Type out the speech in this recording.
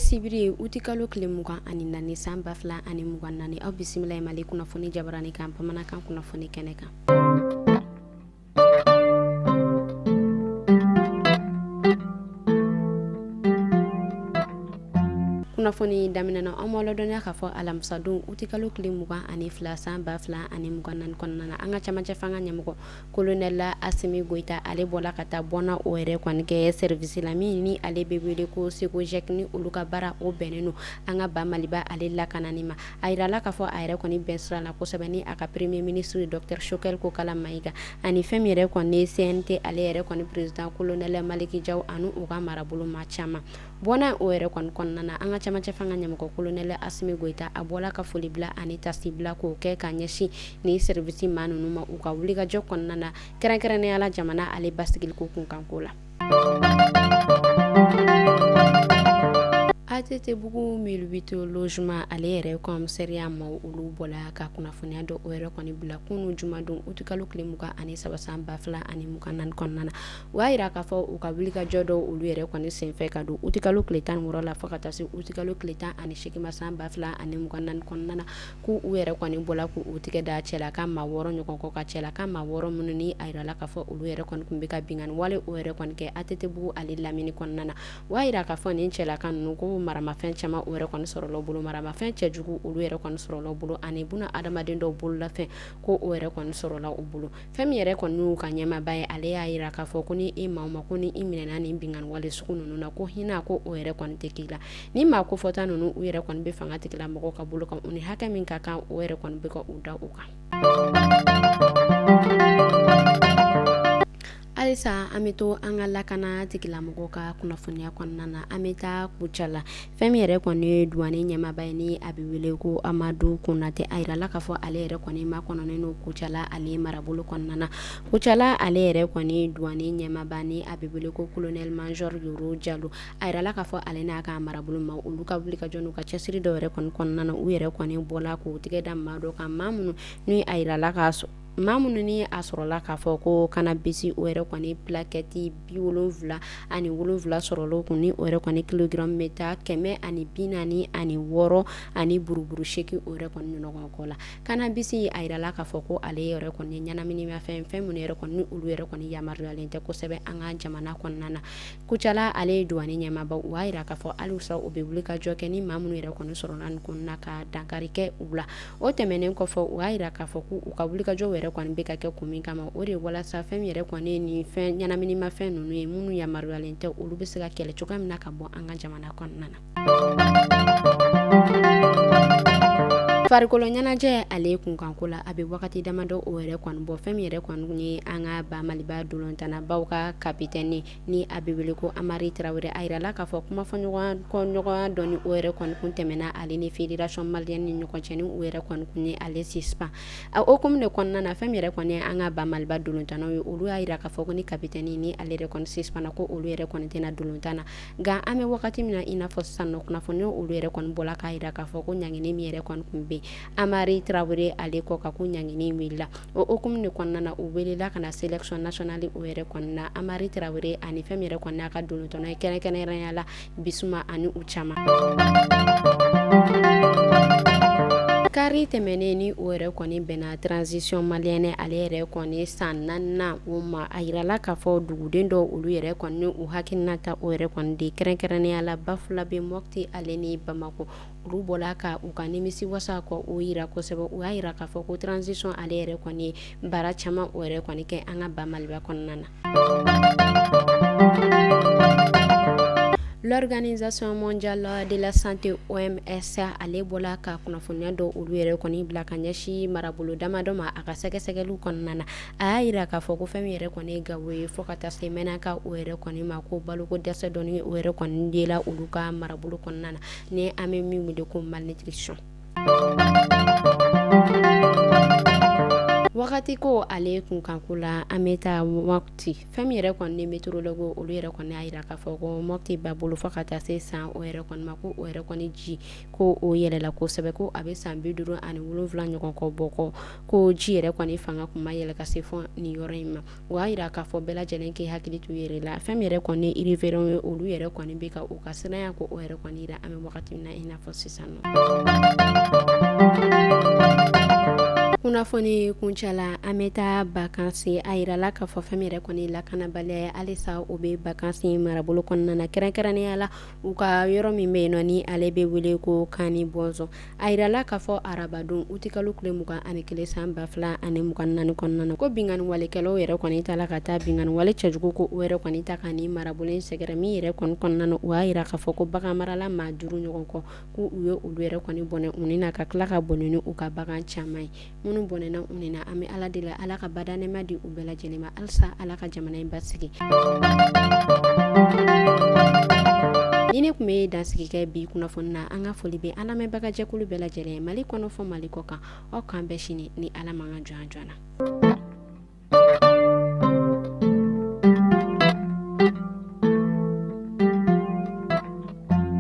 sibiri ye, utikalo tile 24 san 2024. Aw bisimila ye Mali kunnafoni jabarani kan bamanankan kunnafoni kɛnɛ kan. Kunnafoni daminɛ na, an b'aw ladɔnniya k'a fɔ alamisadon utikalo tile 22 san 2024 kɔnɔna na, an ka camancɛ fanga ɲɛmɔgɔ Kolonɛli Asimi Goyita, ale bɔla ka taa bɔnna o yɛrɛ kɔni kɛ service la min ni ale bɛ wele ko SEGOGEC, ni olu ka baara o bɛnnen don an ka ba Maliba ale lakanani ma. A yirala k'a fɔ a yɛrɛ kɔni bɛn sira la kosɛbɛ ni a ka premier ministre docteur Choguel Kokala Mayiga ani fɛn min yɛrɛ kɔni ye CNT ale yɛrɛ kɔni président colonel Maliki Jaw ani u ka marabolo maa caman. Bɔnna o yɛrɛ kɔni kɔnɔna na, an ka camancɛ fanga ɲɛmɔgɔ colonel Asimi Goyita, a bɔla ka foli bila ani taasibila k'o kɛ ka ɲɛsin ni service maa ninnu ma u ka wulikajɔ kɔnɔna na, kɛrɛnkɛrɛnnenya la jamana ale basigiliko kunkanko la. ATT Bugu 1008 logement ale yɛrɛ commissariat maaw, olu bɔla ka kunnafoniya dɔ o yɛrɛ kɔni bila kunun jumadon utikalo tile 23 san 2024 kɔnɔna na. U y'a jira k'a fɔ u ka wulikajɔ dɔw olu yɛrɛ kɔni senfɛ ka don utikalo tile 16 la fo ka taa se utikalo tile 18 ma san 2024 kɔnɔna na, k'u u yɛrɛ kɔni bɔla k'u tigɛ da cɛlaka maa 6 ɲɔgɔn kɔ kan, cɛlaka maa 6 minnu ni a jirala k'a fɔ olu yɛrɛ kɔni tun bɛ ka binkanni wale o yɛrɛ kɔni kɛ ATT Bugu ale lamini kɔnɔna na. U y'a jira k'a fɔ nin cɛlaka ninnu ko maramafɛn caman o yɛrɛ kɔni sɔrɔla u bolo, maramafɛn cɛjugu olu yɛrɛ kɔni sɔrɔla u bolo, ani buna adamaden dɔw bololafɛn ko o yɛrɛ kɔni sɔrɔla u bolo. Fɛn min yɛrɛ kɔni y'u ka ɲɛmaaba ye, ale y'a jira k'a fɔ ko ni e maa ma ko ni i minɛna nin binkanni wale sugu ninnu na, ko hinɛ ko o yɛrɛ kɔni tɛ k'i la. Ni maa kofɔta ninnu u yɛrɛ kɔni bɛ fanga tigilamɔgɔw ka bolo kan, u ni hakɛ min ka kan o yɛrɛ kɔni bɛ ka u da u kan. Halisa an bɛ to an ka lakana tigilamɔgɔw ka kunnafoniya kɔnɔna na, an bɛ taa Kucala. Fɛn min yɛrɛ kɔni ye duwani ɲɛmaaba ye ni a bɛ wele ko Amadu Konatɛ, a yirala k'a fɔ ale yɛrɛ kɔni makɔnɔnen don Kucala ale marabolo kɔnɔna na. Kucala ale yɛrɛ kɔni duwani ɲɛmaaba ni a bɛ wele ko colonel major Yoro Jalo, a yirala k'a fɔ ale n'a ka marabolo ma olu ka wulikajɔ n'u ka cɛsiri dɔw yɛrɛ kɔni kɔnɔna na, u yɛrɛ kɔni bɔla k'u tigɛ da maa dɔ kan, maa minnu ni a yirala k'a maa minnu ni a sɔrɔla k'a fɔ ko cannabis o yɛrɛ kɔni plaquette 77 sɔrɔla u kun, ni o yɛrɛ kɔni kilogramme bɛ taa 146 ani buruburu 8 o yɛrɛ kɔni ɲɔgɔn kɔ la. Cannabis, a yirala k'a fɔ ko ale yɛrɛ kɔni ɲɛnaminimafɛn, fɛn minnu yɛrɛ kɔni ni olu yɛrɛ kɔni yamaruyalen tɛ kosɛbɛ an ka jamana kɔnɔna na. Kucala ale ye duwani ɲɛmaaba, u y'a jira k'a fɔ halisa u bɛ wulikajɔ kɛ ni maa minnu yɛrɛ kɔni sɔrɔla nin ko na ka dankari kɛ u la. O tɛmɛnen kɔfɛ, u y'a jira k'a fɔ k'u ka wulikajɔ yɛrɛ kɔni bɛ ka kɛ kun min kama, o de ye walasa fɛn min yɛrɛ kɔni ni fɛn ɲɛnaminimafɛn ninnu ye minnu yamaruyalen tɛ, olu bɛ se ka kɛlɛ cogoya min na ka bɔ an ka jamana kɔnɔna na. Farikolo ɲɛnajɛ ale kunkanko la, a bɛ wagati damadɔ o yɛrɛ kɔni bɔ, fɛn min yɛrɛ kɔni ye an ka ba Maliba ntolontannabaw ka capitaine ni a bɛ wele ko Amari Tarawele, a yirala k'a fɔ kumafɔɲɔgɔnya dɔ ni o yɛrɛ kɔni kun tɛmɛna ale ni fédération malienne ni ɲɔgɔn cɛ, ni o yɛrɛ kɔni kun ye ale suspend. A hukumu de kɔnɔna na, fɛn min yɛrɛ kɔni ye an ka ba Maliba ntolontannaw ye, olu y'a jira k'a fɔ ko ni capitaine ni ale yɛrɛ kɔni suspend, ko olu yɛrɛ kɔni tɛna ntolontan na. Nka an bɛ wagati min na i n'a fɔ sisan nɔ, kunnafoni olu yɛrɛ kɔni bɔla k'a jira k'a fɔ ko ɲangini min yɛrɛ kɔni tun bɛ Amari Tarawele ale kɔ kan, ko ɲangini wulila. O hukumu de kɔnɔna na, u welela ka na sélection nationale o yɛrɛ kɔni na, Amari Tarawele ani fɛn min yɛrɛ kɔni n'a ka ntolontanna ye, kɛrɛnkɛrɛnnenya la Bisuma ani u caman. Kari tɛmɛnen ni o yɛrɛ kɔni bɛnna transition malienne ale yɛrɛ kɔni san 4nan o ma, a yirala k'a fɔ duguden dɔw olu yɛrɛ kɔni u hakilina ta o yɛrɛ kɔni de, kɛrɛnkɛrɛnnenya la Bafulabe, Mɔti ale ni Bamakɔ, olu bɔla ka u ka nimisi wasa kɔ o yira kosɛbɛ. U y'a yira k'a fɔ ko transition ale yɛrɛ kɔni ye baara caman o yɛrɛ kɔni kɛ an ka ba Maliba kɔnɔna na. L'Organisation mondiale de la santé OMS ale bɔla ka kunnafoniya dɔ olu yɛrɛ kɔni bila ka ɲɛsin marabolo damadɔ ma a ka sɛgɛsɛgɛliw kɔnɔna na. A y'a yira k'a fɔ ko fɛn min yɛrɛ kɔni ye Gawo ye fo ka taa se Mɛnaka o yɛrɛ kɔni ma, ko baloko dɛsɛ dɔɔni o yɛrɛ kɔni yela olu ka marabolo kɔnɔna na, ni an bɛ min wele ko malnutrition. Wagati ko ale kunkanko la, an bɛ taa Mɔti. Fɛn min yɛrɛ kɔni ni météorologue olu yɛrɛ kɔni y'a jira k'a fɔ ko Mɔti ba bolo fo ka taa se san o yɛrɛ kɔni ma, ko o yɛrɛ kɔni ji ko o yɛlɛla kosɛbɛ, ko a bɛ san 57 ɲɔgɔn kɔ bɔ kɔ, ko ji yɛrɛ kɔni fanga tun ma yɛlɛ ka se fɔ nin yɔrɔ in ma. O y'a jira k'a fɔ bɛɛ lajɛlen k'i hakili to yɛrɛ la. Fɛn min yɛrɛ kɔni riverains ye, olu yɛrɛ kɔni bɛ ka u ka siranya ko o yɛrɛ kɔni jira an bɛ wagati min na i n'a fɔ sisan. Kunnafoni kuncɛ la, an bɛ taa Bakansi. A jirala k'a fɔ fɛn min yɛrɛ kɔni lakanabaliya ye, halisa o bɛ Bakansi marabolo kɔnɔna na, kɛrɛnkɛrɛnnenya la u ka yɔrɔ min bɛ yen nɔ ni ale bɛ wele ko Kani Bɔnzɔn. A jirala k'a fɔ arabadon utikalo tile 21 san 2024 kɔnɔna na, ko binkanni walekɛlaw yɛrɛ kɔni taara ka taa binkanni wale cɛjugu ko o yɛrɛ kɔni ta ka nin marabolo in sɛgɛrɛ. Min yɛrɛ kɔni kɔnɔna na, u y'a jira k'a fɔ ko baganmarala maa 5 ɲɔgɔn kɔ, ko u ye olu yɛrɛ kɔni bɔnɛ u ni na, ka tila ka bɔnɛ ni u ka bagan caman ye. Minnu bɔnɛna u ni na, an bɛ Ala deli Ala ka bada nɛɛma di u bɛɛ lajɛlen ma. Halisa Ala ka jamana in basigi. Ni ne tun bɛ dansigi kɛ bi kunnafoni na, an ka foli bɛ an lamɛnbagajɛkulu bɛɛ lajɛlen ye, Mali kɔnɔ fɔ Mali kɔ kan. Aw k'an bɛn sini ni Ala ma ka jɔn joona.